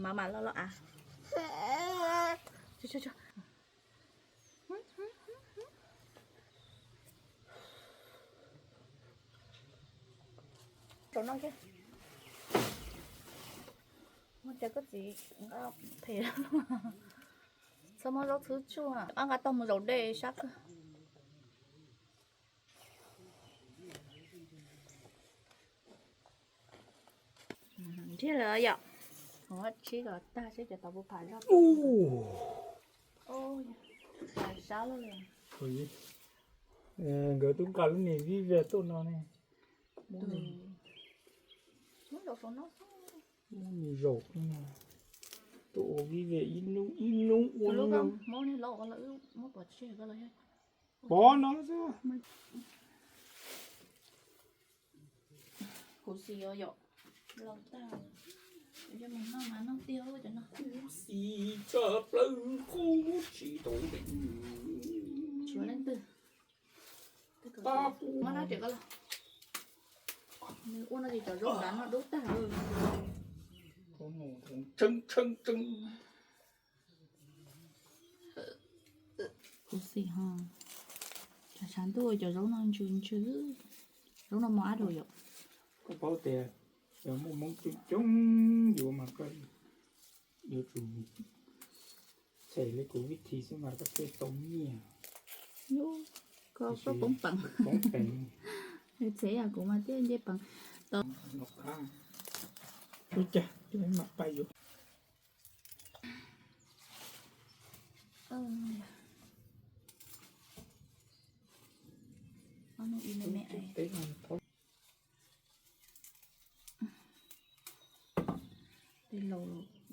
Mam mam los los av. Rau no thiab. Ua cas koj txiv nqa phem. Txhob muab zaub txhwb tsuaj, koj nqa tau mus zaum dej sab kawg. Nrhiav lawm yom. Tshib los tag seb cov tau puas pham zog. Sab loj li. Nkawd twb nqa lub niag vij ve tuaj no ne. Muab zaum no, tuaj ua vij ve ib hnub ib hnub ua lub muab lub los muab pov tseg ko los pov no xwb. Kuv xis yom, laus tag, yog mus noj mas noj tiag cov no. Kuv xis tshaj plaws qub tsis tau. Tshuav leej twg? Muab no ces ko los. Nws ua no ces cov zaub kav no dub tag. Tshee tshee tshee. Kuv xis ho, cov tshav ntuj cov zaub no ntsws ntsws, zaub no mos ab dua yom. Koj paub tias cov muaj Hmoob coob coob yuav mas koj yuav tsum txhem li kuv vib thi xwb mas koj thiaj tau nyiaj. Koj poob peev, poob peev. Txhev yam kuv mas thiaj nce peev tau. Ua cas cov mas pais yuav.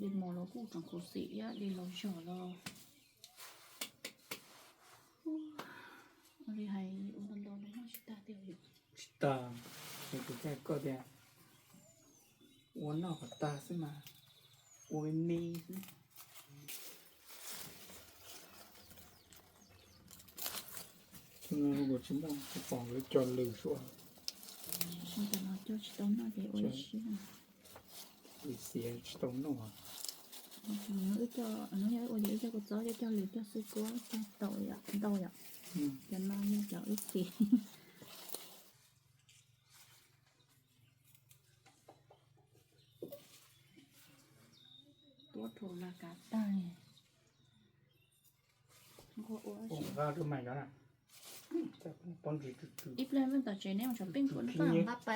Dej mos los kuj tseem khuv xim thiab, dej laus zog los. Ua li hais ua ntau ntau no noj tsis tag tiag. Tsis tas, es kuv thiaj koj tias ua noj kom tag xwb mas, ua me me xwb. Kuv tsis muaj, kuv pom nkawd cog lws suab. Cog tsis tau noj ces ua ib siab. Lws xiav tsis tau noj. Wb cog, hnub yog wb ua ces wb cog kua txob, cog lws, cog xwb kuab, cog tau ntau yom. Cov no yog cov wb xiav. Tuab rau la kav tag. Ib pliag peb tom tsev neb mus tsam peb kuv nqa pa,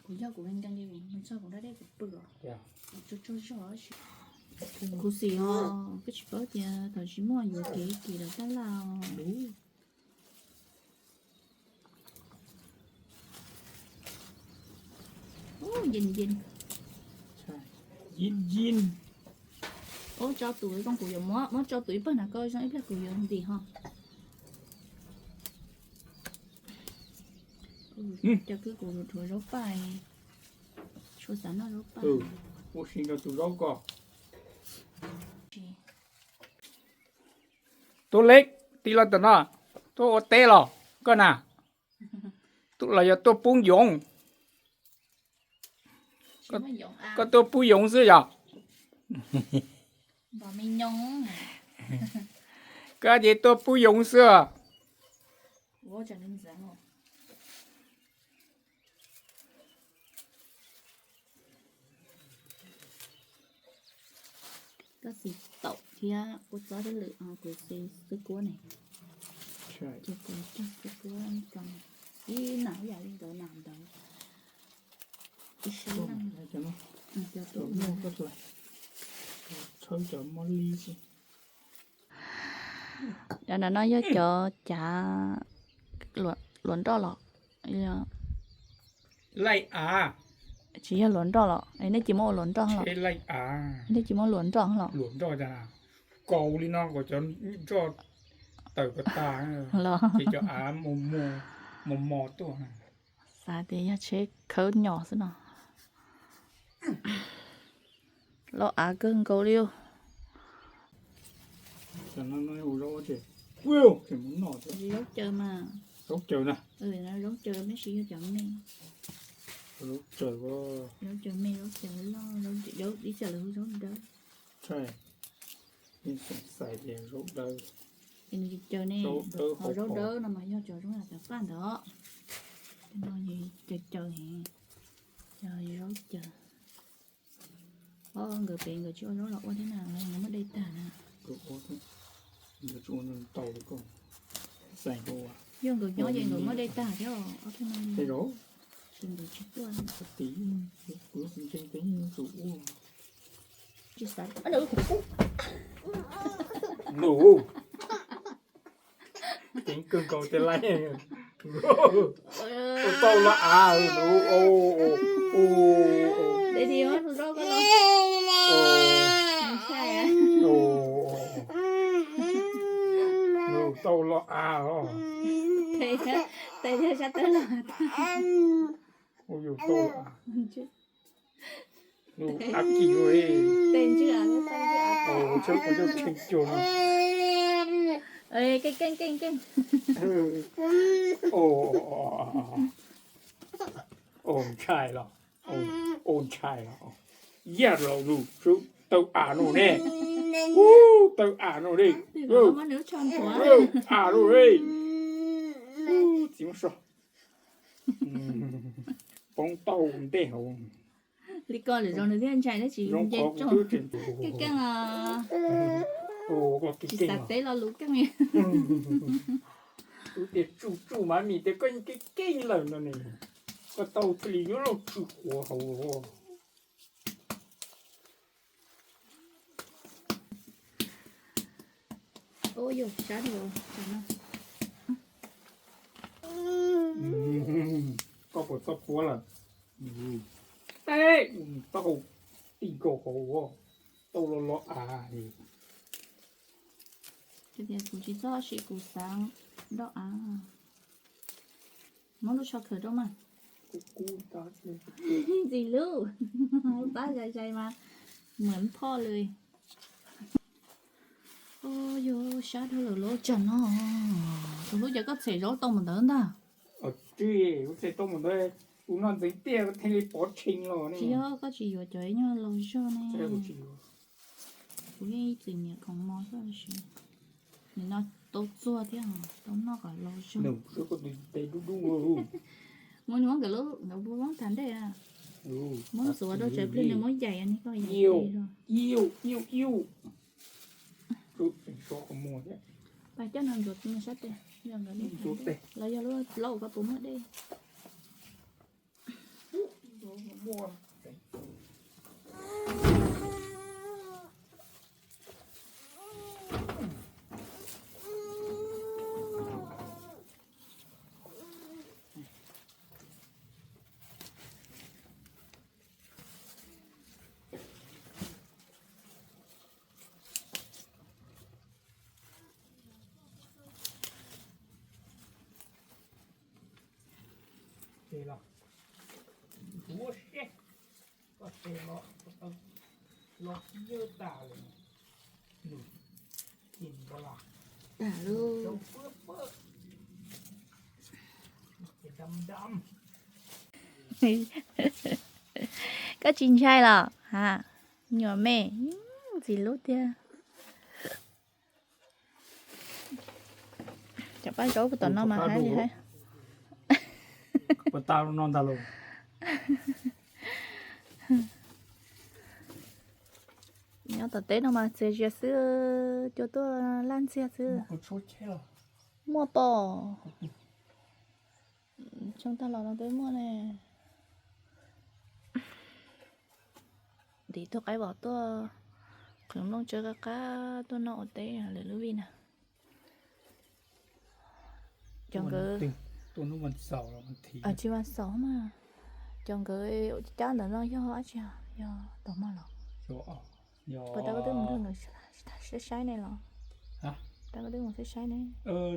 kuv yog kuv nkees nkees li, mus txog kuv da dej kuv pw os. Tsuag tsuag zog. Kuv xim os, koj tsis paub tias thaum tsis muaj yuav kev kis lawm tab laj. Yin yin. Yin yin. Ub, tso tus zoo kuv yuav muab, muab tso tus ib pawg na, koj zoo ib pliag kuv yuav ntim ho. Cov kwj kuv rhuav zaub paj, tsis xav noj zaub paj. Ua si nrog tus zaub ko. Tub Leg, tij laug tom no tuaj ua teb los koj na? Los yog tuaj pub yoov? Koj tuaj pub yoov xwb yom? Koj ces tuaj pub yoov xwb. Koj xis taum thiab kua txob thiab lwm, kuv xis xwb kuab ne. Ces kuv cog xwb kuab tso, ib nam yam li ntawd nam ntawd. Ib sab leej. Cov no yog cov cav luam nroj los? Laij av. Tsis yog luam nroj los? Nej cia muab ua luam nroj los? Nej cia muab luam nroj los? Luam nroj cas kaus li no kom cov nroj tawm kom tag, ces cov av mos mos tuaj. Xav tias yog tsheb khawb nyom xwb no. Los av kawg nkaus li. Zaub caws mas. Zaub caws na. Zaub caws, meb siv yog cov me. Zaub caws, zaub caws me, zaub caws loj, zaub ib txawm lawv hu zaub dawb. Tsis xav tias zaub dawb. Ces nws tsis caws ne. Zaub dawb, ho zaub dawb no mas yog cov zoo yam cov paj ntawd. No caws caws heev, yog zaub caws. Ob nkawd pem nkawd tsis ua zaub los ua thiab na, nkawd muab de tag na. Yog nkawd nyob ces nkawd muab de tag thiab os, ob tug no. Ces nkawd tsis tuaj. Tsis xav. Nus, ceev kawg nkaus tiag lauj. Tau los av nus. Nus tau los av os. Tes thiab sab tawb los. Ua yus tau los av. Nus av kis ua. Tes ntswg av, tes ntswg av. Tsheb ua cov tshee cuag no. Keej keej keej keej. Ntshai los, ntshai los. Yaj los nus, tau av nus ne. Tau av nus ne. Av nus ne. Txiv muab so. Poob tau ntej hauv. Li ko lawm zoo nws thiaj ntshai, nws tsis nce tsoog. Keej keej os. Tsis xav teb lo lus keej. Kuv tias tsuj tsuj mas mis tias koj yeej keej keej lawm no ne. Koj tau thiaj li yuav luag tsw quav hauv. Koj puas txhob quav lawm? Tau, tij nkaus hauv, tau los los av li. Kuv tsis txhob sim, kuv xav nroj av. Muab lub tsho khawm rau mas. Ntxim lub, pab zais zais mas, muam phoj lawm. Yog sab dhau lawm los tsam no. Tus hlub, cas koj txhem zaub tau mus ntawd ntag? Tsis, kuv txhem tau mus ntawd, kuv noj ntxeev tiaj thiaj li pov tshee los ne. Tsis yog koj tsis yuav cov nyuag laus zog ne. Kuv yeej ib txwm nyiam khoom mos xwb. Nim no tau txuag thiab, tau noj kom laus zog. Muab nkawd lub, nkawd lub vab tag ntej, muab ntxuav rau tsawv pliag nws muab yaim ni koj yaim. Pas coj no ntxuav sab tes, los yog lub plaub koj puas muaj dej? Ces los, ntxuav siab, koj ces los, los nyuj tas lawm. Nws, ces npau las, tas lawm. Koj tsis ntshai los ha? Nyuam me, ntxim hlub tiag. Cov paj zaub tom no mas haib li haib. Puas tau no ntag los? Nyob tom teb no mas txias zias xwb, cua tuaj laj ntxiag xwb. Muaj pom. Tsoo tag los no twb muaj ne. Ntiv tuag qaib vos tuaj, qhwv nplooj tsawb qab qab tuaj noj ua teb lawm lub vij na. Cov nkawd, tsis vas xaum mas, cov nkawd cab ntawm no yog dab tsi, yog tus mog los? Puas tau koj twb mus nrog nkawd saib saib ne los? Tau koj twb mus saib saib ne?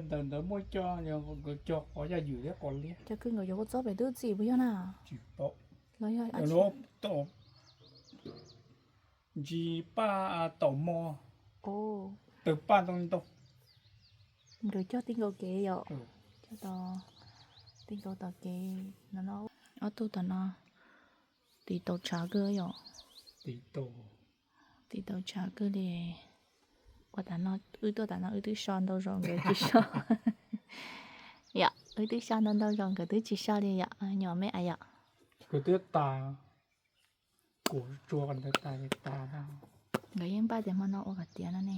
Ntawm ntawd muaj cov, nkawd cog qos yaj ywm thiab qos liab. Cov kwv nkawd yuav ua txob pem twb txim puas yog na? Los yog ntsis paj taum mo, tawg paj ntoo ntoo. Nkawd cog tij nkaus kev yom. Cog tau tij nkaus tom kev no no. Ob tug tom no tiv tau tshav kawg yom. Tiv tau tshav kawg li. Ua tas no, wb tuaj tas no wb twb so ntau zaus nkawd tsis so. Yom, wb twb so ntau ntau zaus nkawd twb tsis so li yom, nyuam me a yom. Nkawd yeej npaj tias hmo no ua kom tiav no ne.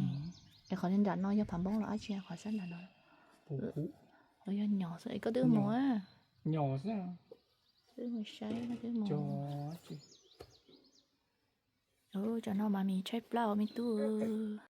Es qhov li nram no yog phav npoob los dab tsi qhov sab nram no? Los yog nyom xwb es koj twb mus. Twb mus saib, twb mus. Tsam no mas mis tshaib plab me tub.